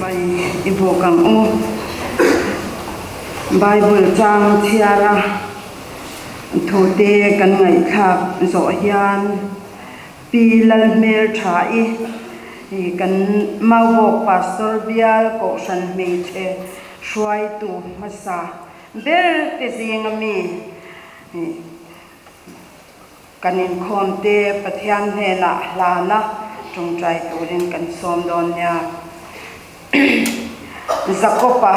Chibai i buk ang u. Bible chang chhiara thute kan ngaihthlak zawh hian Pi Lalhmeltha-i kan Maubawk Pastor bial Kohhran hmeichhe hruaitu hmasa ber te zinga mi Kan inkhawm te Pathian hnenah hlana tawngtai turin kan sawm dawn nia. Jakob-a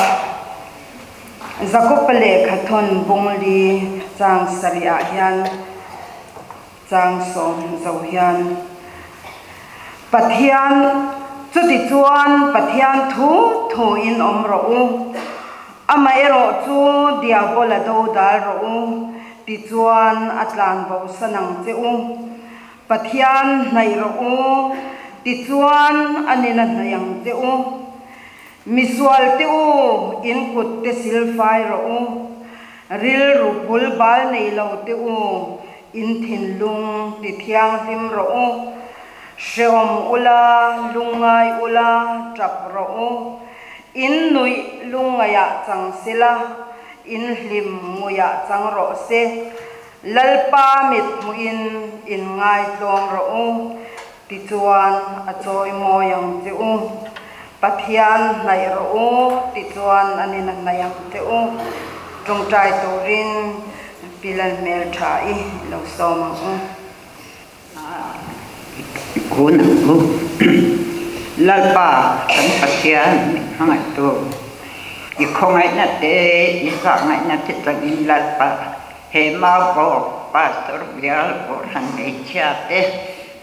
Jakob-a lehkha thawn bungli chang sarihah hian chang sawm zo hian Pathian chutichuan Pathian thu thuin awm rawh u. Amaherawhchu Diabola dodal rawh u, tichuan a tlan bosan ang che u. Pathian hnaih rawh u, tichuan a nin a hnaih ang che u. Misual te u, in kut te silfai rawh u. Rilru bul bal nei lo te u, in thinlung ti thianghlim rawh u. Hreawm ula, lungngai ula, tap rawh u. In nuih lungngaiah chang sela, in hlim nguiah chang rawh se. Lalpa mit hmuhin in ngaitlawm rawh u, tichuan a chawi mawi ang che u. Pathian hnaih rawh u, tichuan an in a hnaih ang che u. Tawngtai turin Pi Lalhmeltha-i lo sawm ang u. Kun ang u. Lalpa kan Pathian min hmangaihtu, i khawngaihna te, i zahngaihna te tangin Lalpa he Maubawk Pastor bial Kohhran hmeichhia te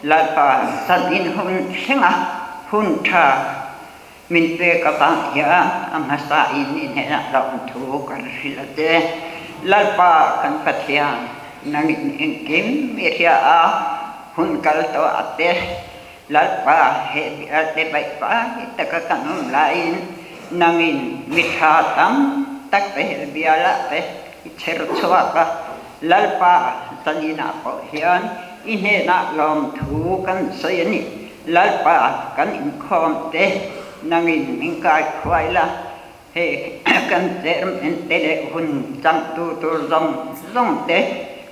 Lalpa zan in hun thlenga hun tha min pek avang hian a hmasa in i hnenah lawmthu kan hrilh a che. Lalpa kan Pathian, nangin engkim i hria a, hun kal tawh a te. Lalpa, he bialte baihpai taka kan awm laiin nangin mi tha tam tak te he bialah te i chher chhuak a. Lalpa, zaninah pawh hian i hnenah lawmthu kan sawi a ni. Lalpa kan inkhawm te nangin min kai khuai la, hei kan chairman te leh hun changtu tur zawng zawng te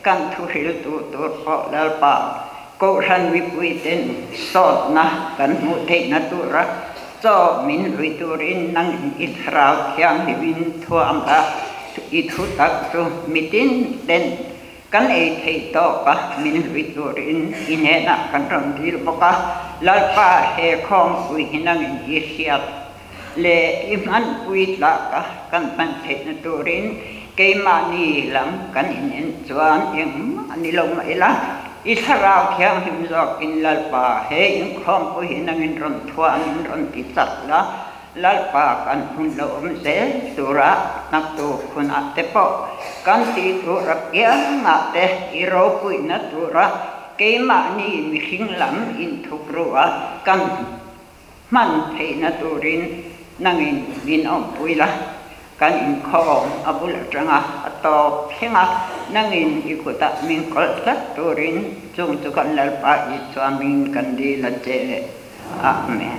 kan thuhriltu tur pawh Lalpa Kohhran mipui ten sawtna kan hmuh theihna tura chaw min hlui turin nangin i thlarau thianghlimin thuam la, i thutak chu mitin ten Kan ei theih tawk a, min hlui turin i hnenah kan rawn dil bawk a, Lalpa he khawngpui hi nangin i hriat leh i hmanpui tlak a, kan hman theihna turin keimahni lam kan inen chuan engmah a ni lo mai la, i thlarau thianghlim zawkin Lalpa he inkhawmpui hi nangin rawn thuamin rawn ti chak la, Lalpa kan hun lo awm zel tura hnaktu hunah te pawh kan tih tur apiangah te i ropuina tura keimahni mihring lam inthukru a kan hman theihna turin nangin min awmpui la, kan inkhawm a bul atanga a tawp thleng a, nangin i kutah min kawlh tlat turin chung chu kan Lalpa Isua hmingin kan dil a che. Amen.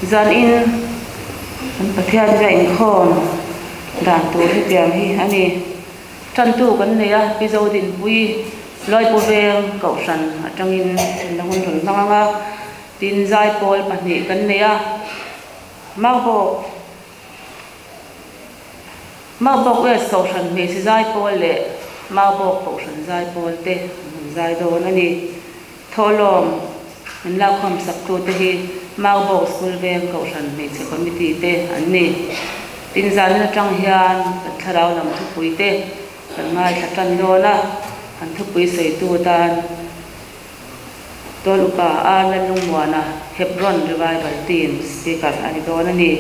Zan in kan Pathian bia inkhawm dan tur hetiang hi a ni. Tantu kan nei a, Pi Zodinpui Lawipu Veng Kohhran atangin an la hun rawn hmang ang a, tin zaipawl pahnih kan nei a, Maubawk Maubawk West Kohhran hmeichhe zaipawl leh Maubawk Kohhran zaipawl te an rawn zai dawn a ni. Thawhlawm min lakkhawm saktute hi Maubawk School Veng Kohhran Hmeichhe Committee te an ni. Tin zanin atang hian kan thlarau lam thupui te kan ngaithla tan dawn a, kan thupui sawitu atan Tual upa Arlen Lungmuana Hebron Revival Team Speaker a ni dawn a ni.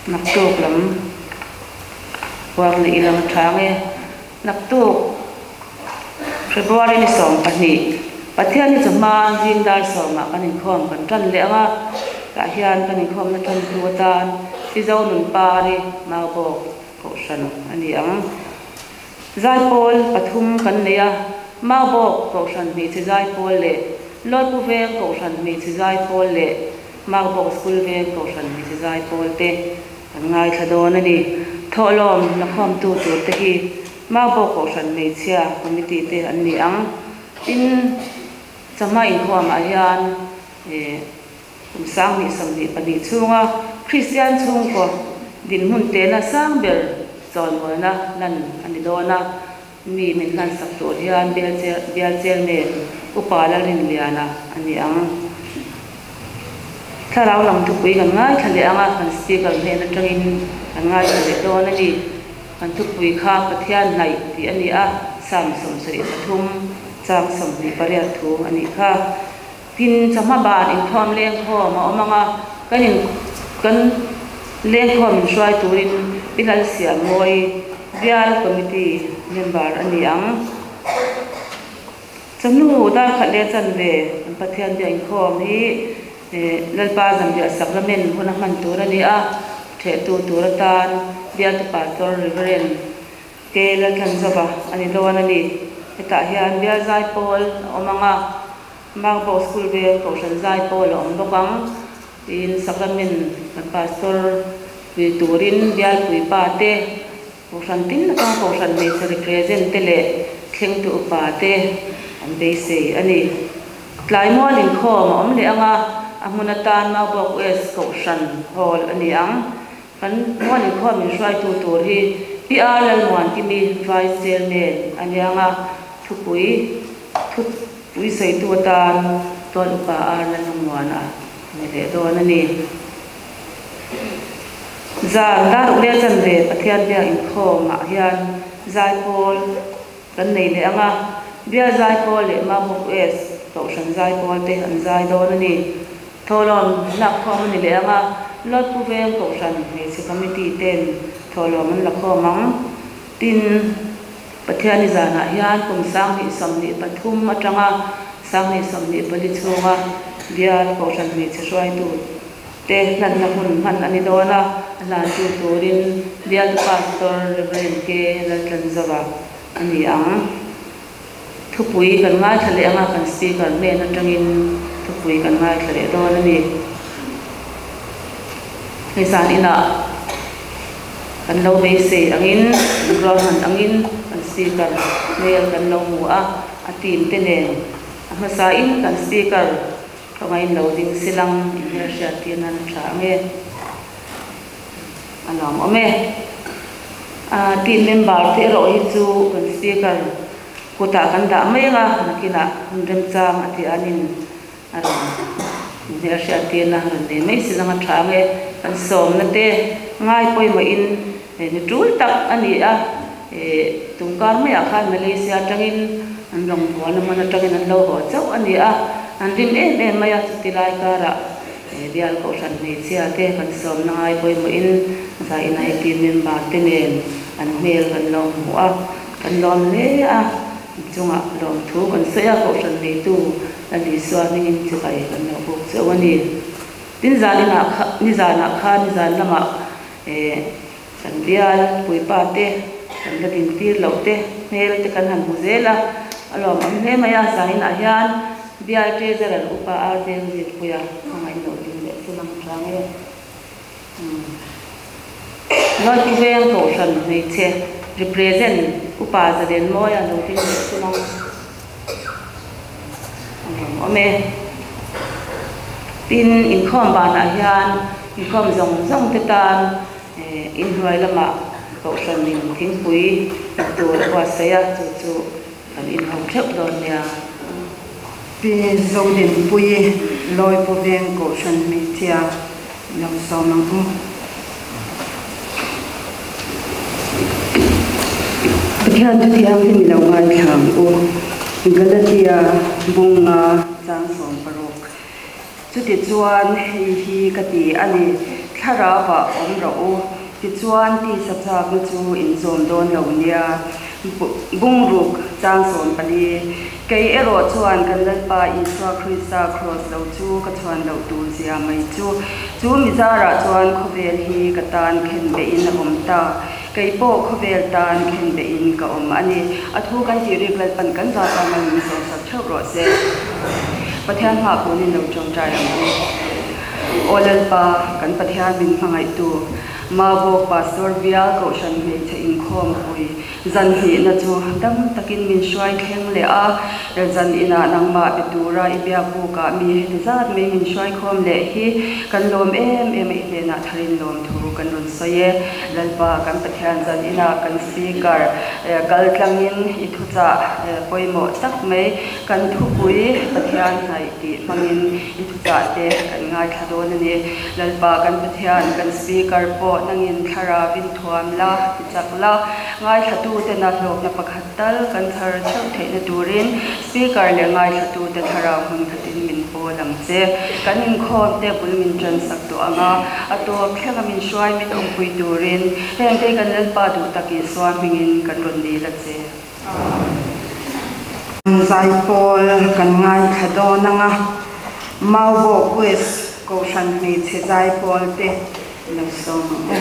Naktuk lam huang leh ilang a tha nge? Naktuk February ni 12 Pathian hi chawhma zing dar sawmah kan inkhawm kan tan leh ang a, tah hian kan inkhawmna tantu atan Pi Zonunpari Maubawk Kohhran a ni ang. Zaipawl pathum kan nei a, Maubawk Kohhran hmeichhe zaipawl leh. Lawipu Veng Kohhran Hmeichhe Zaipawl leh Maubawk School Veng Kohhran Hmeichhe Zaipawl te kan ngaithla dawn a ni. Thawhlawm lakhawmtu tur te hi Maubawk Kohhran Hmeichhia Committee te an ni ang. Tin, chawhma inkhawmah hian kum 2022 chhunga Kristian chhungkaw dinhmun tehna sang ber chawimawina lan a ni dawn a, mi min hlansak tur hian bial chairman Upa Lalrinliana a ni ang. Thlarau lam thupui kan ngaithla leh ang a, kan speaker hnen atangin kan ngaithla leh dawn a ni. Kan thupui kha Pathian hnaih tih a ni a, Psalm 73 chang 28 thu a nih kha. Tin, chawhma ban inkhawm lengkhawm a awm ang a, kan in kan lengkhawm inhruai turin Pi Lalsiammawi Bial Committee member a ni ang. Chawhnu dar khat leh chanve kan Pathian biak inkhawm hi Lalpa Zanriah Sacrament hun a hman tur a ni a, thehtu tur atan Bialtu Pastor Reverend K. Lalthanzova a ni dawn a ni. Hetah hian Bial Zaipawl a awm ang a, Maubawk School Veng Kohhran Zaipawl a awm bawk ang tiin Sacrament kan Pastor pui turin Bialpui pa te, Kohhran tin atanga Kohhran hmeichhe represent te leh thlengtu upa te an beisei a ni. Tlai mual inkhawm a awm leh ang a, a hmun atan Maubawk West Kohhran Hall a ni ang. Kan mual inkhawm inhruaitu tur hi Pi R Lalmuankimi Vice Chairman a ni ang a, thupui thupui sawitu atan Tual Upa R Lalmuana a ni leh dawn a ni. Zan dar uk leh chanve Pathian biak inkhawmah hian zaipawl kan nei leh ang a, Bial zaipawl leh Mamuk West Kohhran zaipawl te an zai dawn a ni. Thawhlawm lakkhawm a ni leh ang a, Lawtpu Veng Kohhran Hmeichhe Committee ten thawhlawm an la khawm ang. Tin, Pathiani zanah hian kum 2023 atanga 2024 chhunga Bial Kohhran Hmeichhe hruaitu te hlanna hun hman a ni dawn a, a hlantu turin Bialtu Pastor Rev. K. Laltlanzova a ni ang. Thupui kan ngaithla leh ang a, kan Speaker hnen atangin thupui kan ngaithla leh dawn a ni. Hei zan inah kan lo beisei angin, kan ruahman angin kan Speaker hmel kan lo hmu a, a team te nen a hmasain kan Speaker Ka ngain lo ding silang in hmel hriat tir nan a tha ang e. A lawm awm e. A team member te erawh hi chu kan speaker kutah kan dah mai ang a, nakinah hun remchang a tih anin a rawn in hmel hriat tir na rawn nei mai silang a tha ang e. Kan sawmna te ngai pawimawhin ni tul tak a ni a, Tungkar maiah khan Malaysia atangin an rawngbawlna hmun atangin an lo haw chauh a ni a, an rim em em mai a, chuti lai karah Bial Kohhran hmeichhia te kan sawmna ngai pawimawhin Zaina hi team member te nen an hmel kan lo hmu a, kan lawm hle a, an chungah lawmthu kan sawi a, Kohhran neitu Lal Isua hmingin chibai kan lo buk chauh a ni. Tin zaninah kha nizanah khan nizan lamah Kan bial puipa te, kan la dintir loh te hmel te kan han hmu zel a, a lawmawm hle mai a, zaninah hian bial treasurer upa ar veng zirpuia hmangaih loh ding leh chu lang tang e. Lawlpu veng kohhran hmeichhe represent upa Zalenmawia lo ding leh chu lang a lawmawm e. Tin, inkhawm banah hian inkhawm zawng zawng te tan inhnuai lamah kohhran in thingpui in tur a buatsaih a, chu chu kan inho theuh dawn nia. Pi Zodinpuii Lawipu Veng Kohhran Hmeichhia lo sawm ang u. Pathian chu thianghlim i lo ngaithla ang u. Galatia bunga chang 16. Chutichuan hei hi ka ti a ni, Thlarauah awm rawh u, tichuan tisa chakna chu in zawm dawn lo nia. Bungruk chang 14. Kei erawh chuan kan Lalpa Isua Krista kraws lo chu ka chhuan loh tur zia mai chu. Chu mi zarah chuan khawvel hi ka tan khen behin a awm ta. Kei pawh khawvel tan khen behin ka awm a ni. A thu kan tih rik Lalpan kan zata mai min zawhsak theuh rawh se. Pathian hmaah kunin lo tawngtai ang u. Aw Lalpa, kan Pathian min hmangaihtu, Mabawk Pastor Bial Kohhran Hmeichhe Inkhawm pui zan hnihna chu dam takin min hruai thleng leh a, zan inah nangmah pe tura i biak bukah mi heti zat mai min hruai khawm leh hi kan lawm em em a, i hnenah tharin lawmthu kan rawn sawi e. Lalpa, kan Pathian zan inah kan Speaker kal tlangin i thuchah pawimawh tak mai kan thupui Pathian hnaih tih hmangin i thuchah te kan ngaithla dawn a ni. Lalpa kan Pathian, kan Speaker pawh nangin thlarau in thuam la, ti chak la, ngaithlatute na hlawkna pakhat tal kan chhar theuh theihna turin Speaker leh ngaithlatute thlarau hmun khatin min pawl ang che. Kan inkhawm te bul min tan sak tawh ang a, a tawp thlenga min hruai min awmpui turin heng te kan Lalpa duh tak Isua hmingin kan rawn dil a che. Zaipawl kan ngaithla dawn ang a, Maubawk West Kohhran hmeichhe zaipawl te lo sawm ang u.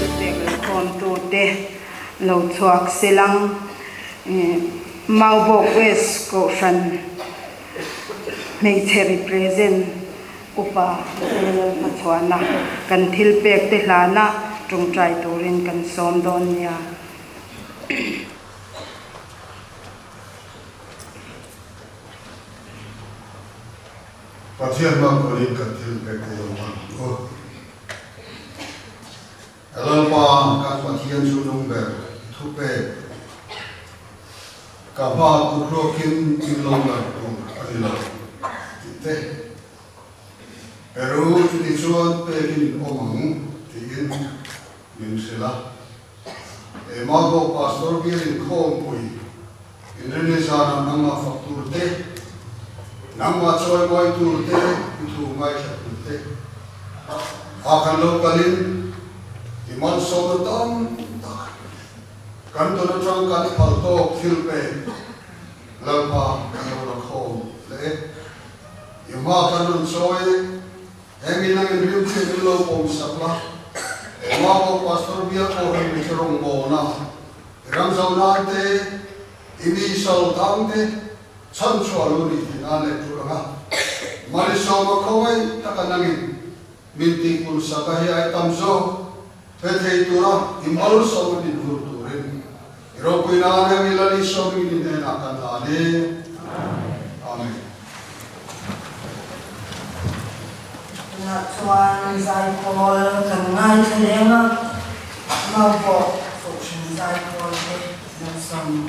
Thupek la khawmtute lo chhuak selang Maubawk West Kohhran hmeichhe represent Upa Lalhmachhuana kan thilpek te hlana tawngtai turin kan sawm dawn nia. Pathian hma kawlin kan thilpek te lo hman ang u. Lalpa kan Pathian chu nung ber thupek ka hma kut ruakin in lo ngar tur a ni lo tih te. Peru chuti chuan pekin in awm ang tiin min hrilh a. He Mabawk Pastor bial inkhawmpui inrini zanah nangmah fak tur te, nangmah chawimawi tur te, i thu ngaithla tur te a kan lo kalin i malsawmna tam tak kan tawn atang kan phal tawk thil pek Lalpa kan lo la khawm leh e. I hma kan rawn chawi e. Heng in angin rimchhin in lo pawm sak la. Engmah pawh Pastor bial pawh reng mi chu rawngbawlna i ram zo nan te, i mi sal tang te chhanchhuah lo nih theih nan leh tul anga Malisawma khawngaih taka nangin min tihpun sak a hi ai tam zawk pe thei tura i malsawma min vur turin i ropui nan hemi Lalisawm in i hnenah kan hlan e. Amen. Tunah chuan zaipawl kan ngaithla leng a, Maubawk Kohhran zaipawl te lo sawm.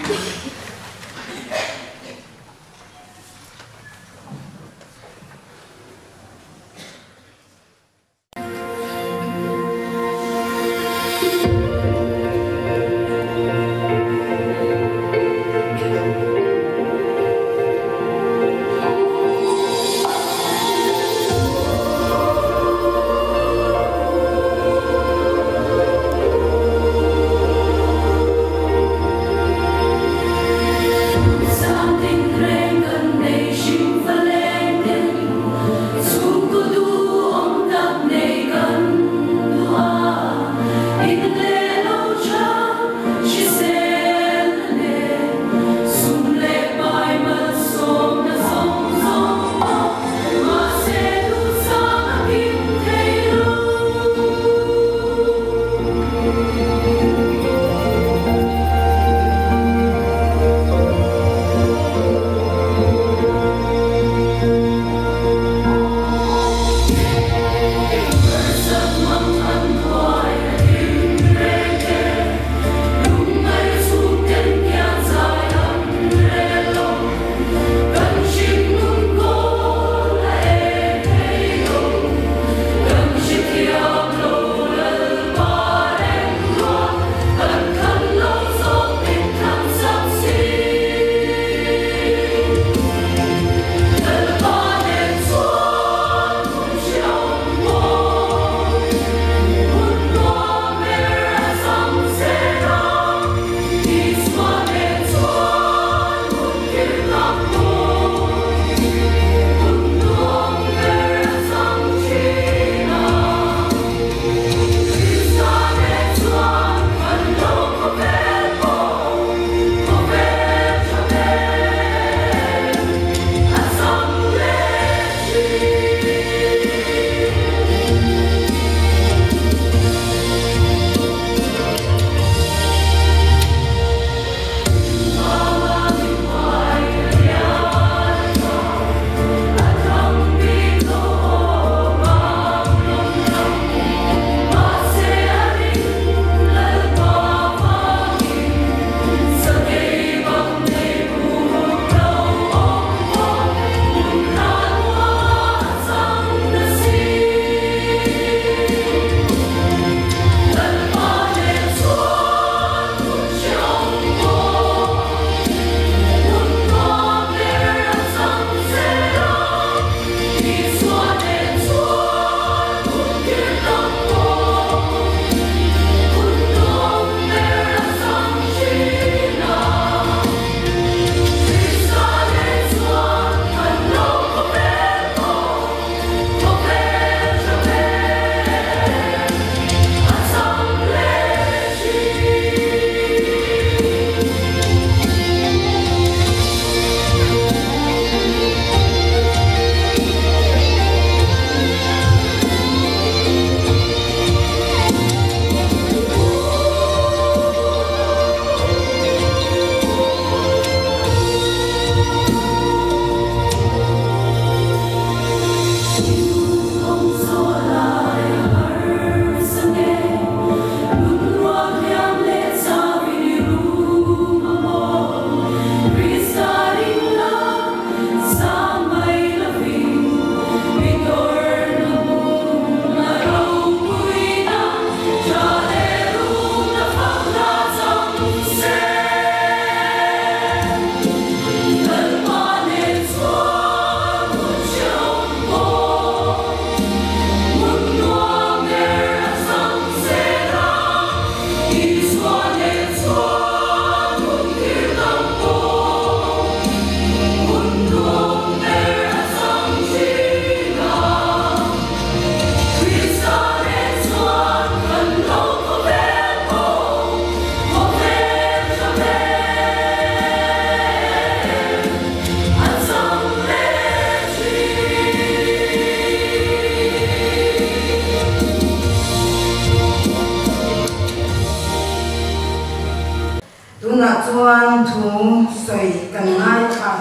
Tunah chuan thu sawi kan ngaithla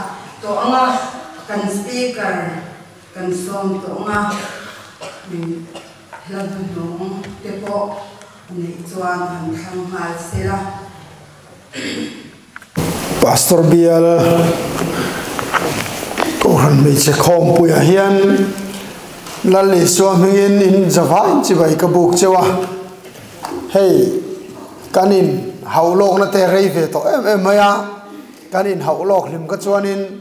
tawh ang a, kan Speaker kan sawm tawh ang a, hla hnuhnawng te pawh neih chuan han thlang nghal sela. Pastor bial Kohhran hmeichhe khawmpuiah hian Lal Isua hmingin in zavain chibai ka buk cheu a, hei kan in hauh lawkna te rei ve tawh em em mai a, kan in hauh lawk hlim ka chuanin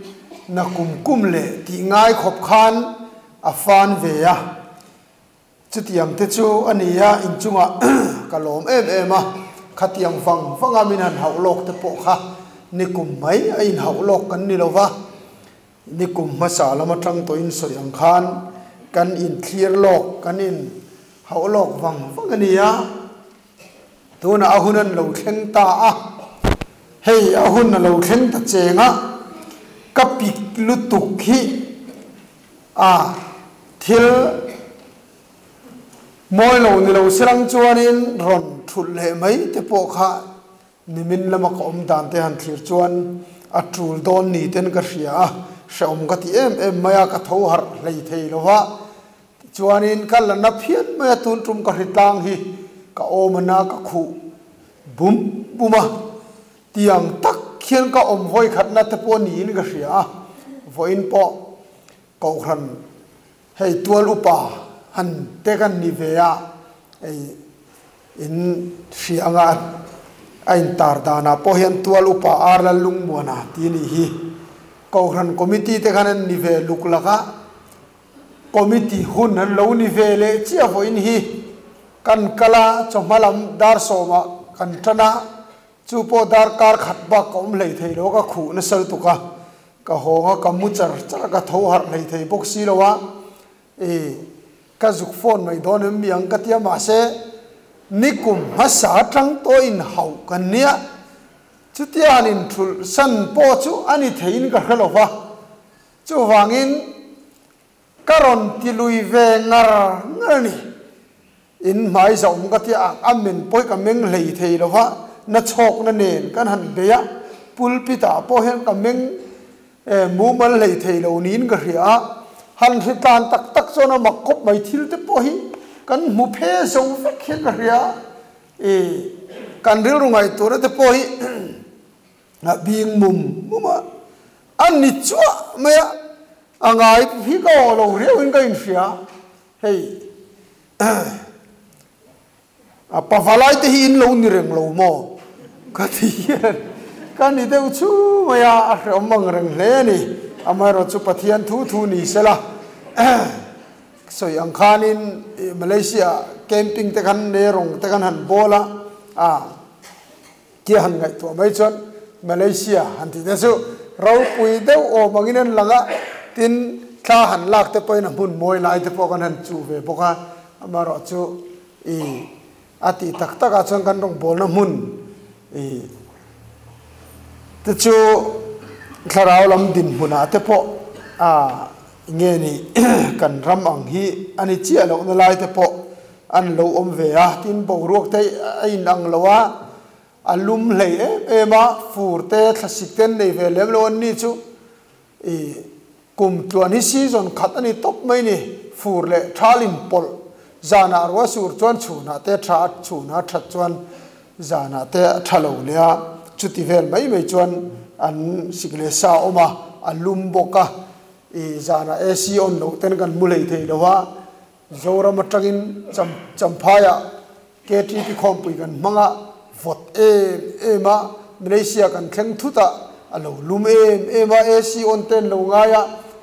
na kum kum leh tih ngai khawp khan a fan ve a. Chutiang te chu a ni a, inchungah ka lawm em em a, khatiang vang vanga min han hauh lawk te pawh kha nikum mai a inhauh lawk kan ni lo va, nikum hmasa lam atang tawhin sawi ang khan kan inthlir lawk, kan inhauh lawk vang vang a ni a, tunah a hun an lo thleng ta a, hei a hun a lo thleng ta cheng a, ka pik lutuk hi. A, thil mawi lo ni lo silang chuanin rawn thulh leh mai te pawh kha nimin lama ka awm dan te han thlir chuan a tul dawn ni ten ka hria a, hrehawm ka ti em em mai a, ka tho harh hlei thei lo va, tichuanin ka la na phian mai a, tun tum ka hri tlang hi ka awm a na ka khuh bum bum a. Tiang tak khian ka awm vawikhatna te pawh niin ka hria a, vawiin pawh Kohhran hei tual upa han te kan ni ve a, hei in hria anga a intar danah pawh hian tual upa Ar Lallungmuana tih a nih hi. Kohhran committee te khan an ni ve luk lak a, committee hun an lo ni ve leh chiah vawiin hi kan kal a, chawhma lam dar sawmah kan tan a, Chu pawh darkar khat bak ka awm hlei thei lo, ka khuh nasa lutuk a, ka hawng a, ka mu char char a, ka tho harh hlei thei bawk si lo a, e, ka zuk phone mai dawn em mi ang ka ti a, mahse nikum hmasa atang tawh in hauh kan nia, chutian in thulh san pawh chu a ni theiin ka hre lo va, chuvangin ka rawn ti lui ve ngar ngar a ni. In hmai zauh ka tia ang, a men pawh hi ka meng hlei thei lo va, na chhawkna nen kan han bei a, pulpit ah pawh hian ka meng mumal hlei thei lo niin ka hria a, han hri tlan tak tak chuan a mak khawp mai thil te pawh hi kan hmu phe zo vek hian ka hria a, e kan rilru ngaihtuahna te pawh hi a bing mum mum a, a ni chuah mai a, a ngai hi ka awh lo riau in ka inhria. Hei a pavalai te hi in lo ni reng lo maw? Ka ti hian ka ni deuh chu mai a, a hreawm ang reng hle a ni. Amaherawh chu Pathian thu thu ni sela sawi ang khanin Malaysia camping te khan ne rawng te khan han bawl a, a tia han ngaihtuah mai chuan Malaysia han tih te chu ropui deuh awm angin an lang a, tin thla han lak te pawhin a hmun mawi lai te pawh kan han chuh ve bawk a, amaherawh chu i a tih tak tak ah chuan kan rawngbawlna hmun i te chu thlarau lam dinhmunah te pawh a nge ni kan ram ang hi a ni chiah lohna lai te pawh an lo awm ve a, tin boruak te a inang lo a, a lum hlei em em a, fur te thlasik te an nei ve lem lo an ni chu i kum tluan hi season khat a ni tawp mai ni, fur leh thal in pawlh zanah ruah sur chuan chhunah te tha a chhunah that chuan zanah te a tha lo leh a, chuti vel mai mai chuan an sik leh sa awm a, a lum bawk a, i zanah AC on loh ten kan mu hlei thei lo a. Zoram atangin Champhaiah KTP khawmpui kan hmang a, vawt em em a, Malaysia kan thleng thut a, a lo lum em em a, AC on te an lo ngai a,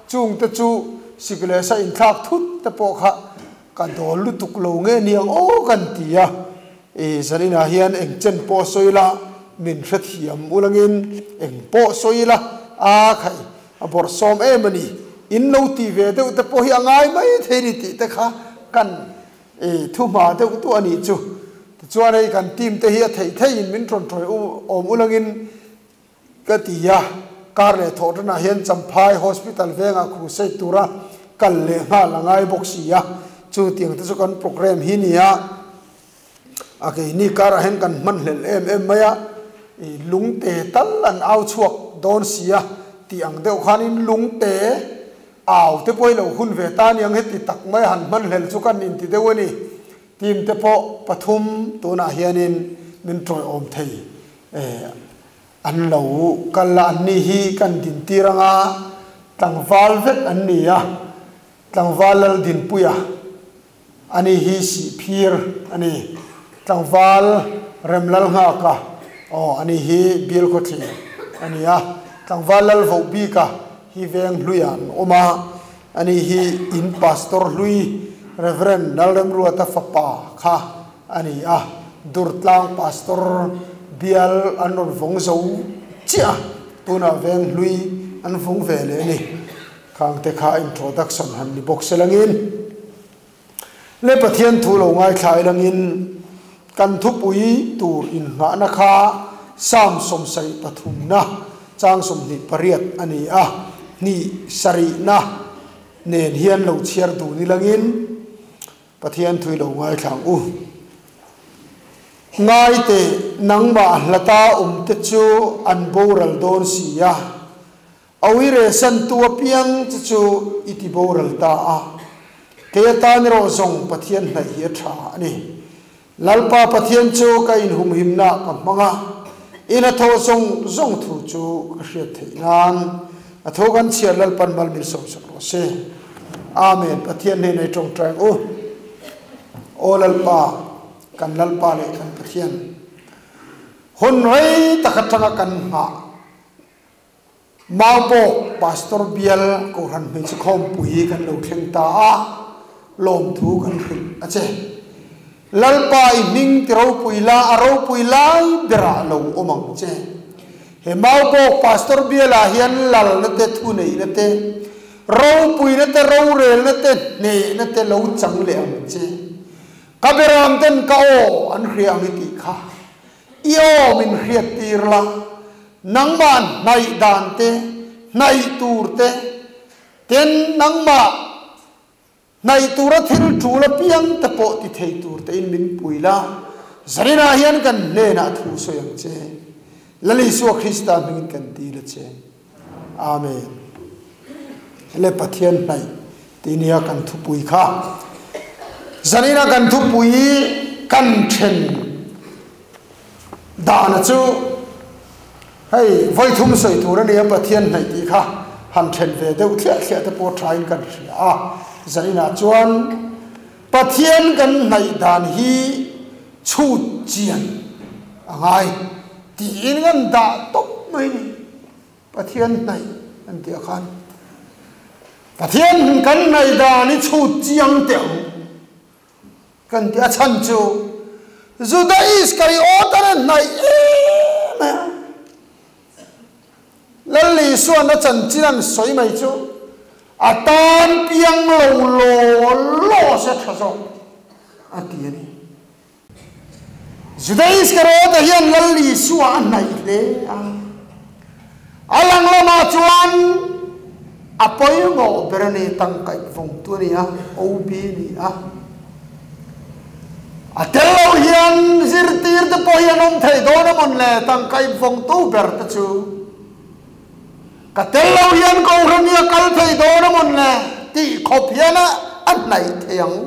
chung te chu sik leh sa inthlak thut te pawh kha ka dawl lutuk lo nge niang aw kan ti a, i zaninah hian eng chen pawh sawi la, min hrethiam ulangin eng pawh sawi la, a khaih A bawrhsawm em a ni. In lo tih ve deuh te pawh hi a ngai mai thei ni tih te kha kan thu hma deuh duh a nih chu. Tichuan hei kan team te hi a theih theihin min rawn tawi awm ulangin ka ti a, kar leh thawh tanah hian Champhai Hospital vengah crusade tura kal leh nghal a ngai bawk si a, chutiang te chu kan programme hi nia. A keini karah hian kan hmanhlel em em mai a. I lungte tal an au chhuak dawn sia tih ang deuh khanin lungte au te pawh hi lo hun ve ta aniang heti tak mai han hman hlel chu kan inti deuh a ni. Team te pawh pathum tunah hianin min tawiawm thei an lo kal a, anni hi kan dintir anga tlangval vek an ni a, tlangval Laldinpuia Ani hi Sihphir a ni. Tlangval Remlalnghaka, aw, ani hi Bialkhawthlir a ni a. Tlangval Lalvohbika hi Venghluiah an awm a. Ani hi in Pastor hlui Rev. Lalremruata fapa kha a ni a. Durtlang Pastor bial an rawn vawng zo chiah a, tunah Venghlui an vawng ve leh a ni. Khangte kha introduction han ni bawk se langin le Pathian thu lo ngaithla i langin kan thupui tur inngahna kha Psalm 73na chang 28 a ni a, hnih sarihna nen hian lo chhiar dun i langin Pathian thu i lo ngaithla ang u. Ngaite, nangmah hlata awmte chu an boral dawn si a. Awire santu apiang che chu i ti boral ta a, kei atan erawh zawng Pathian hnaih hi a tha a ni. Lalpa Pathian chu ka inhumhimna ka hmang a, i hnathawh zawng zawng thu chu ka hriat theih nan a tho kan chhiar Lalpan mal min sawmsak rawh se. Amen. Pathian hnenah i tawngtai ang u. Aw Lalpa, kan Lalpa leh kan Pathian, hun rei tak atanga kan nghah Maupawk Pastor bial Kohhran hmeichhe khawmpui kan lo thleng ta a, lawmthu kan hrilh a che. Lalpa i hming ti ropui la, a ropui lai berah lo awm ang che. He Maupawk Pastor bialah hian lalna te, thuneihna te, ropuina te, rorelna te, hnehna te lo chang leh ang che. Ka beram ten ka aw an hria ang i tih kha. I aw min hriattir la, nangmah hnaih dan te, hnaih tur te, ten nangmah hnaih tura thil tul apiang te pawh ti thei tur tein min pui la, zaninah hian kan hnenah thu sawi ang che. Lal Isua Krista hmingin kan dil a che. Amen. Le Pathian hnaih tih nia kan thupui kha. Zanina kan thupui kan then dana chu hei vawi thum sawi tur a nia Pathian hnaih tih kha han then ve deuh thliah thliah te pawh thain kan hria a. Zaninah chuan Pathian kan hnaih dan hi chhut chian a ngai tiin kan dah tawp mai ni. Pathian hnaih an tih ah khan Pathian kan hnaih dan hi chhut chiang teh ang kan tih a chhan chu Juda Iskariot an a hnaih em mai a. Lal Isuan a chanchin an sawi mai chu a tan piang lo law law se tha zawk a ti a ni. Juda Iskariota hian Lal Isua a hnaih hle a, a lang lamah chuan a pawimawh ber a ni, tangkaih vawngtu a ni a, OB a ni a. A tel lo hian zirtir te pawh hi an awm thei dawn a mawn le, tangkaih vawngtu ber te chu. Ka tel lo hian Kohhran hi a kal thei dawn a mawn le tih khawp hian a hnaih thei ang.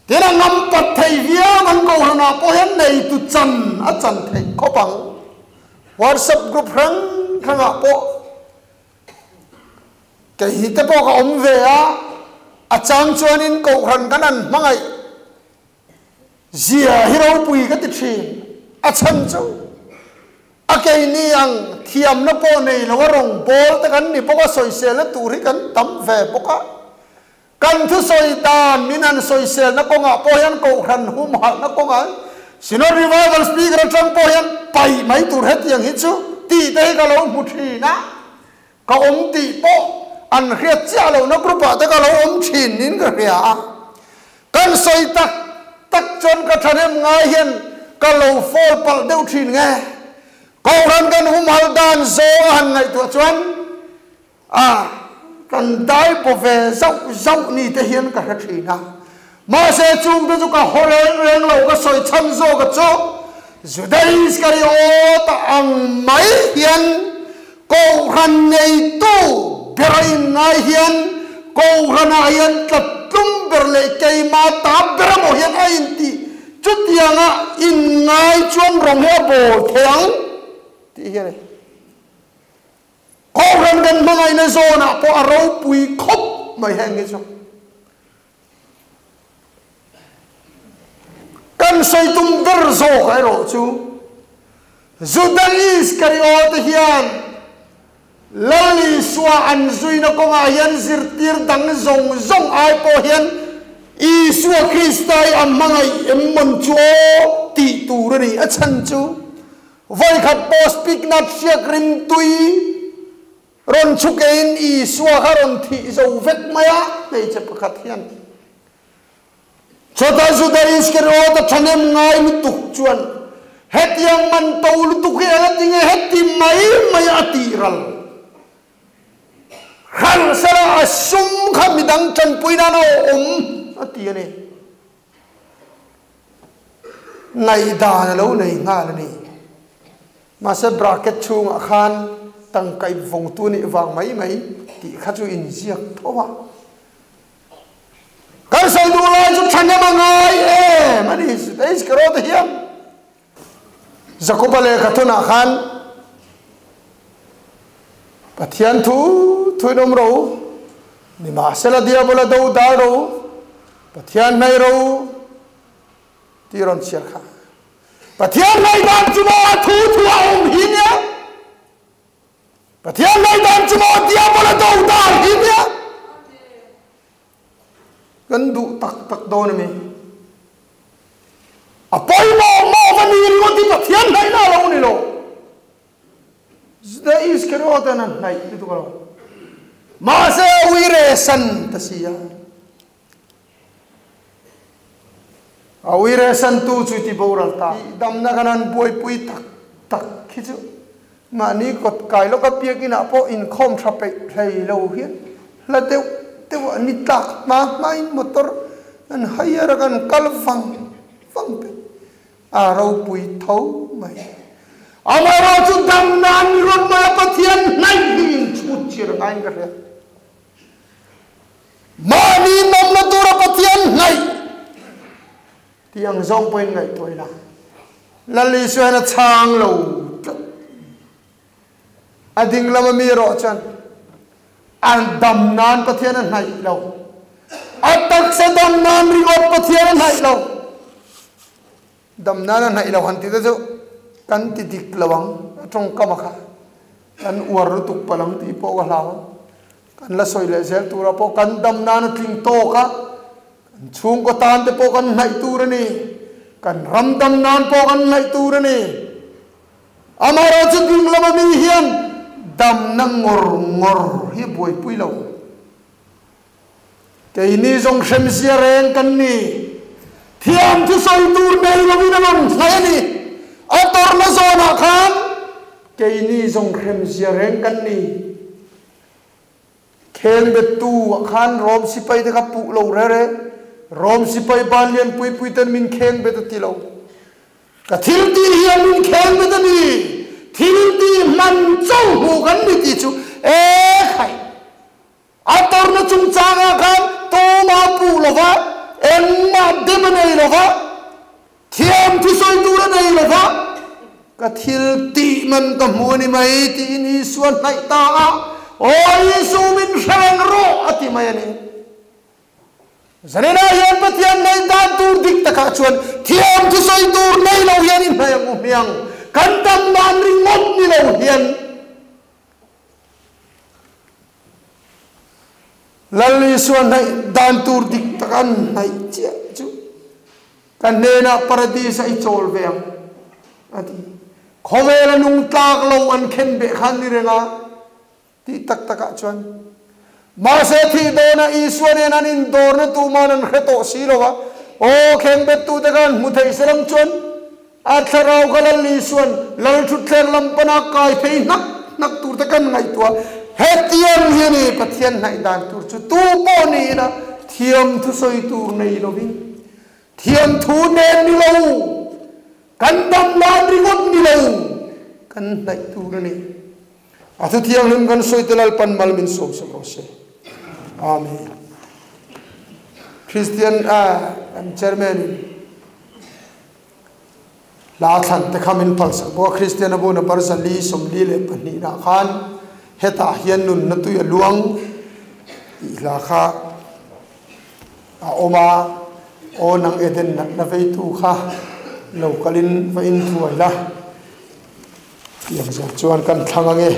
Tin a ngam pat thei viau ang Kohhranah pawh hian neitu chan a chan theih khawp ang. WhatsApp group hrang hrangah pawh Kei hi te pawh ka awm ve a, a chang chuanin Kohhran kan an hmangaih zia hi ropui ka ti thin. A chhan chu a keini ang thiamna pawh nei lo a rawng bawl te kan ni bawk a, sawiselna tur hi kan tam ve bawk a. Kan thusawi dan min han sawiselna kawngah pawh hian Kohhran humhalhna kawngah Synod Revival Speaker atang pawh hian paih mai tur hetiang hi chu tih te hi ka lo hmu thin a. Ka awm tih pawh an hriat chiah lohna group ah te ka lo awm thin niin ka hria a. Kan sawi tak tak chuan ka thahnem ngai hian ka lo fall palh deuh thin nge. Kohhran kan humhal dan zawng a han ngaihtuah chuan a kan dai paw ve zauh zauh ni te hian ka hre thin a. Mahse chung te chu ka haw reng reng lo ka sawi chhan zawk a chu. Juda Iskariota ang mai hian Kohhran neitu bera in ngai hian Kohhranah hian tlatlum ber leh keimah ta ber emaw hian a intih chutianga in ngai chuan rawng hi a bawl thei ang tih hi a ni. Kohhran kan hmangaihna zawnah pawh a ropui khawp mai heng hi chu. Kan sawi tum ber zawk erawh chu Juda Iskariot hian Lal Isua an zuina kawngah hian zirtir dang zawng zawng ai pawh hian Isua Krista hi a hmangaih em mawn chu aw tih tur a ni. A chhan chu vawikhat pawh Spiknat hriak rimtui Rawn chhukeiin Isua kha rawn thih zo vek mai a, hmeichhe pakhat hian. Chutah Juda Iskariot a thahnem ngai lutuk chuan, Hetiang man to lutuk hi eng a ti nge heti mai mai a tih ral? Hralh sela a sum kha midang tanpui nan a awm a ti a ni. Ngaihdan a lo nei nghal a ni. Mahse bracket chhungah khan tangka ip vawngtu nih vang mai mai tih kha chu inziak tho a. Kan sawi duh lai chu thahnem a ngai em a ni Iskarota hian. Jakoba lehkha thunah khan Pathian thu thuin awm ro, nimahsela diabola do dal ro, Pathian hmei ro tih rawn chhiar kha. Pathian hmei dan chu maw a thu thu a awm hi nia? Pathian hmei dan chu maw diabola do dal hi nia? Kan duh tak tak dawn a mi? A pawimawh maw va ni ringawt hi Pathian hnaihna a lo ni lo. Juda Iskariot-an a hnaih lutuk a lo. Mahse a uire san ta si a. A uire san tu chu ti boral ta. Damna kan han buaipui tak tak hi chu mahni kawt kai lawka biakinah pawh inkhawm tha peih hlei lo hian hla deuh deuh ah ni tlak hma hmain motor an hire a kan kal vang vang peih a ropui tho mai. Amaherawhchu damna an rawn mai a Pathian hnaih hi inchhut chir ngaiin ka hria. Mahni nawmna tura Pathian hnaih tih ang zawng pawhin ngaihtuah ila. Lal Isua hian a chhang lo tlat. A ding lama mi erawh chuan a dam nan Pathian a hnaih lo. A taksa dam nan ringawt Pathian a hnaih lo. Dam nan a hnaih lo han tih te chu kan ti dik lo ang. A tawngkam a kha kan uar lutuk palh ang tih pawh ka hlau a. Kan la sawi leh zel turah pawh kan dam nan a tling tawk a, kan chhungkaw tan te pawh kan hnaih tur a ni, kan ram dam nan pawh kan hnaih tur a ni. Amaherawhchu ding lama mi hian damna ngawr ngawr hi buaipui lo. Keini zawng hremzia reng kan ni. Thiam thu sawi tur nei lovin a rawn hnaih a ni. A tawrhna zawnah khan keini zawng hremzia reng kan ni. Kheng bettu ah khan Rom sipai te kha puh lo re re. Rom sipai ban lian pui pui ten min kheng bet a ti lo. Ka thil tih hian min kheng bet a ni. Thil tih hman cho hmu kan ni tih chu e khai. A tawrhna chungchangah khan tawma puh lova, engmah dem a nei lova, thiam thusawi tur a nei lova, ka thil tih man ka hmu a ni mai tiin Isua hnaih ta a, Aw Isu min hre reng rawh a ti mai a ni. Zaninah hian Pathian nei dan tur dik takah chuan thiam thusawi tur nei lo hian i hnaih ang u hmiang, kan dam dan ringawt ni lo hian. Lal Isua hnaih dan tur dik tak an hnaih chiah chu ka hnenah paradis-ah i chawl ve ang, a ti. Khawvela nung tlak lo an khen beh khan ni reng a, tih tak takah chuan. Mahse thih dawnah Isua nen an indawrna tuman an hre tawh si lo va, aw khenbettute khan hmu theih se lam chuan A thlarau kha Lal Isuan Lal thutthleng lam pana kai phei hnak hnak tur te kan ngaihtuah. Hetiang hi a ni, Pathian hnaih dan tur chu tu pawh niin a thiam thusawi tur nei lovin, thiam thu nen ni lo. Kan dam nan ringawt ni lo, kan hnaih tur a ni. A thu thianghlim kan sawi te Lalpan mal min sawm sak rawh se. Amen. Christian a kan chairman in hla thlan te kha min phal sak bawk a, Christian a bu number 442 nah khan hetah hian nunna tui a luang tih hla kha a awm a, aw nang Eden natna veitu kha lo kalin va inthuai la tih ang zawk chuan kan thlang ange.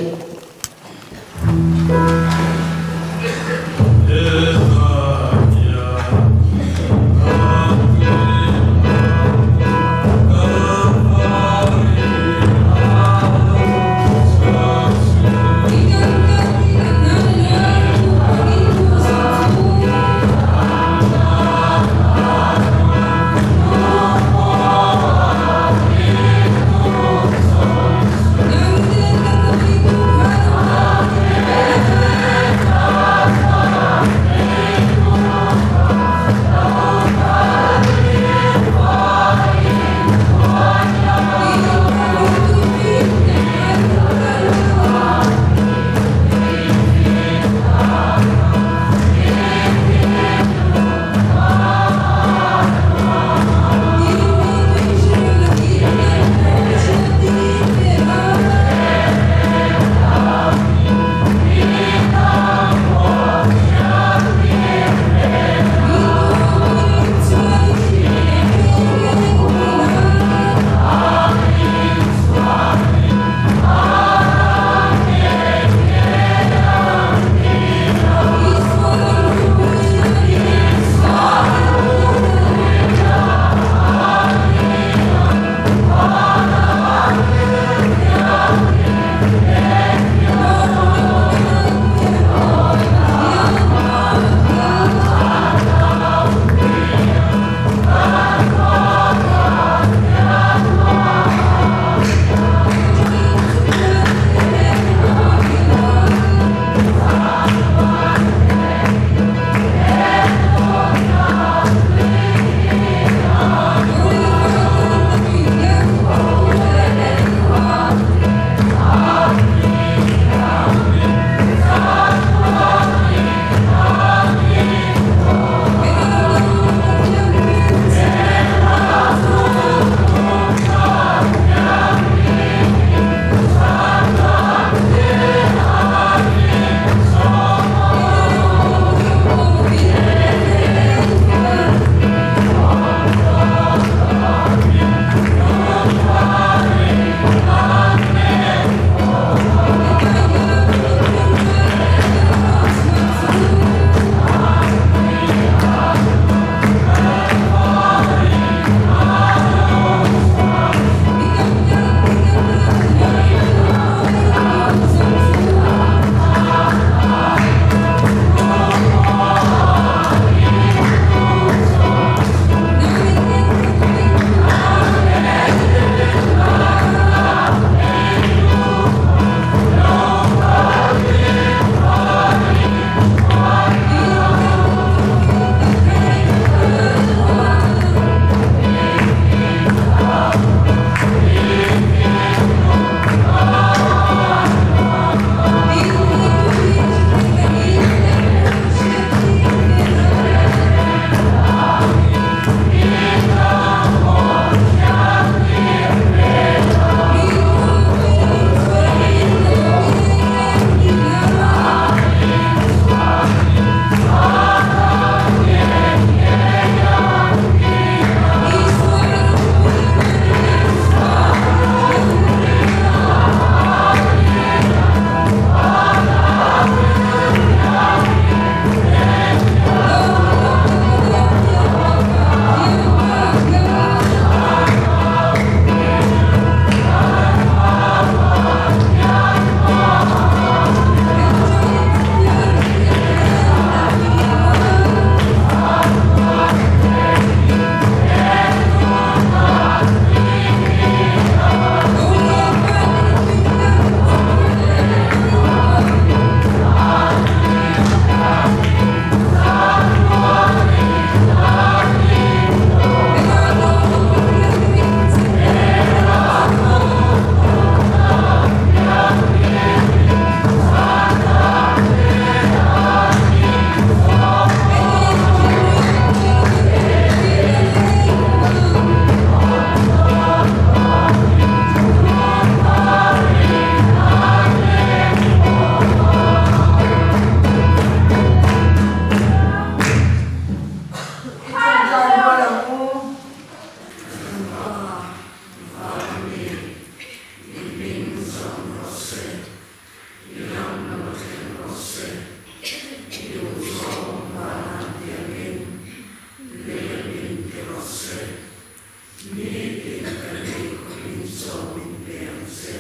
Nitin kan ei khawpin chaw min pe ang che.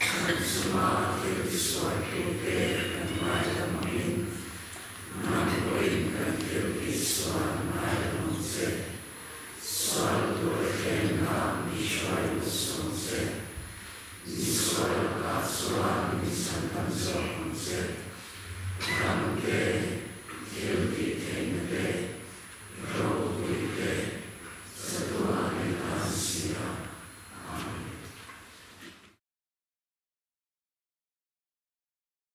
Kan chunga thil tisualtute kan ngaidam angin, nang pawhin kan thil tisual ngaidam ang che. Sual tur tlemna mi hruai lut suh ang che. Mi sual lakah chuan mi chhandam zawk ang che. Ram te.